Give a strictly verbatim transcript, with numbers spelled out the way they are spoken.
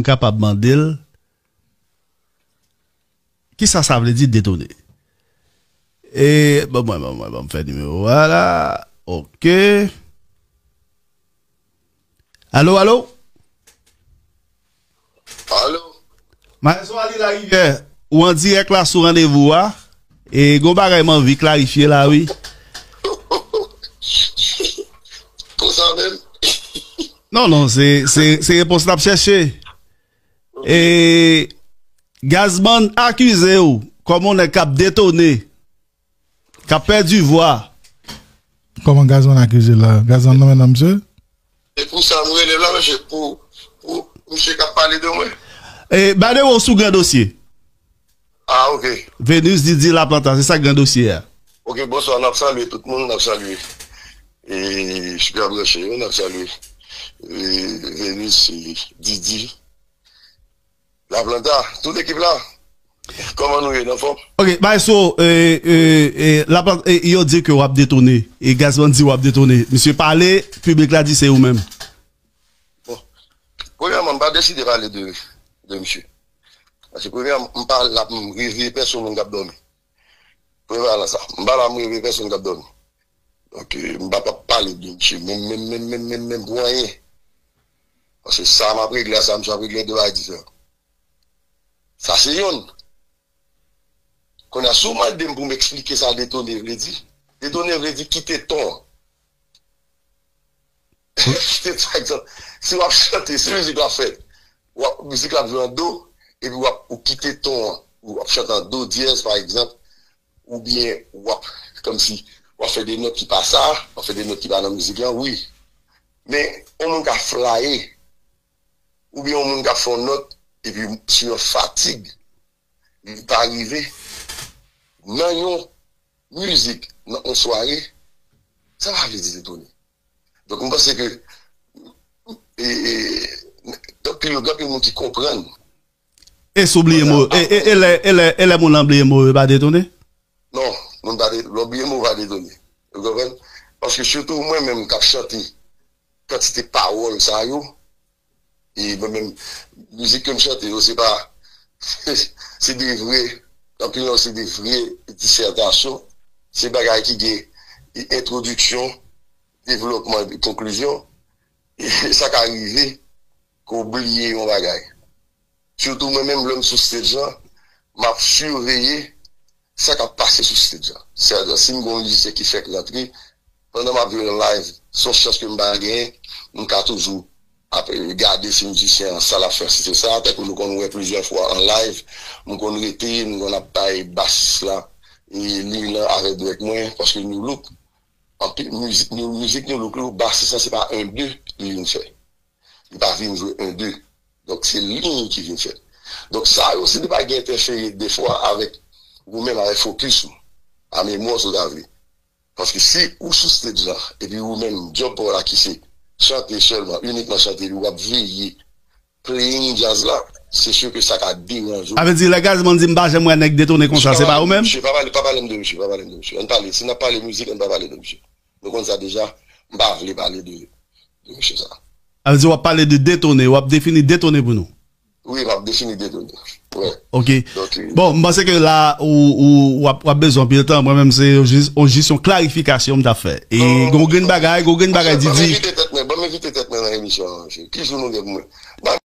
M kapab mande l, kisa sa vle di detone? E, bon, mwen, bon, mwen, bon, m fè nimewo a la. Ok. Alo, alo? Alo? Maestro Ali Larivière, ou an dirèk la sou randevou a. E gon bagay m anvi klarifye la, wi. Konsa menm? Non, non, se, se, se repons n ap chèche. E Gazman akize w kòm yon nèg k ap detone, k ap pèdi vwa. Kòman Gazman akize la? Gazman nan men nan misye? Se pou sa m rele la, mesye, pou, pou misye k ap pale de mwen. E, by the way, w sou gran dosye. Ah, ok. Venus, Didi, Laplanta, se sa gran dosye a. Ok, bonswa, n ap salye tout moun, n ap salye. E, Chika Branche, yo, n ap salye. E, Venus, e, Didi. Laplanta, tout ekip la. Kòman nou ye, n anfòm? Ok, Maestro, e, e, e, Laplanta, e, yo di ke w ap detone. E Gazman di w ap detone. Misye pale, piblik la di se ou menm. Bon. Premyèman, m pa deside pale de, de misye. Paske premyèman, m pa la pou m reveye pèsonn moun k ap dòmi. Premye bagay la sa. M pa la pou m reveye pèsonn k ap dòmi. Donk, e, m pa p ap pale de misye. Menm, menm, menm, menm, menm, menm pou anyen. Paske sa m ap regle a, sa misye ap regle, de bagay diferan. Sa se yonn. Kounye a, si w mande m pou m eksplike sa detone vle di, detone vle di kite ton an. Kite, pa egzanp, si w ap chante, si mizik la fèt, w ap, mizik la ap jwe an do, epi w ap, ou kite ton an, ou ap chante an do dyèz, pa egzanp, oubyen w ap, kòmsi, w ap fè de nòt ki pa sa, w ap fè de nòt ki pa nan mizik lan, wi. Men, yon moun ka flaye, oubyen yon moun ka fè yon nòt, epi sou yon fatig, li pa rive nan yon mizik, nan yon sware, sa pa vle di detone. Donk, m panse ke, e, e, anpil, anpil moun ki konprann. E si w bliye mo, e, e, e lè, e lè, e lè moun lan bliye mo, e pa detone? Non, moun pa de, lè w bliye mo, pa detone. Ou konprann? Paske sitou mwen menm k ap chante kantite pawòl sa yo, e mwen menm, mizik ke m chante yo, se pa, se de vre, anpil nan yo se de vre disètasyon, se bagay ki gen entwodiksyon, devlopman epi konklizyon, e sa ka rive ke w bliye yon bagay. Sitou mwen menm, lè m sou stage lan, m ap siveye sa k ap pase sou stage lan. Sètadi, si m gen yon mizisyen ki fèk rantre, pandan m ap jwe nan live, se yon chans ke m pa genyen, m ka toujou ap, e, gade si mizisyen an, sa l ap fè, si se sa, tankou nou konn wè plizyè fwa an live, m konn rete, m konn ap bay basis la, e, liy lan avèk dwèt mwen, paske Nu Look, anpil mizik, Nu, mizik Nu Look yo, basis lan se pa en de li vin fè. Li pa vin jwe en de. Donk, se liy ki vin fèt. Donk, sa yo, si li pa gen entèfere defwa avèk ou menm, avèk fokis ou, a memwa w, si w ta vle. Paske si ou sou stage la, epi ou menm, djòb pa w la ki se chante sèlman, inikman chante, epi w ap veye playing jazz la, se si ke sa ka deranje w. Sa vle di, lè Gazman di m pa janm wè nèg detone konsa, se pa ou menm? Misye, pa pale, pa pale m de misye, pa pale m de misye. Ann pale, si n ap pale mizik, ann pa pale de misye. Nou konn sa deja, m pa vle pale de, de misye sa. Sa vle di w ap pale de detone, w ap defini detone pou nou. Wi, m ap defini detone. Wi. Ok. Donk, e, bon, m panse ke la, ou, ou, w ap, w ap bezwen anpil tan. Mwen menm, se yon jis, yon jis yon klarifikasyon m t ap fè. E, non, gon grenn bagay, gon grenn bagay, Didi. Ban m evite tèt mwen, ban m evite tèt mwen nan emisyon an, mesye. Ki jou nou gen pou mwen? Ban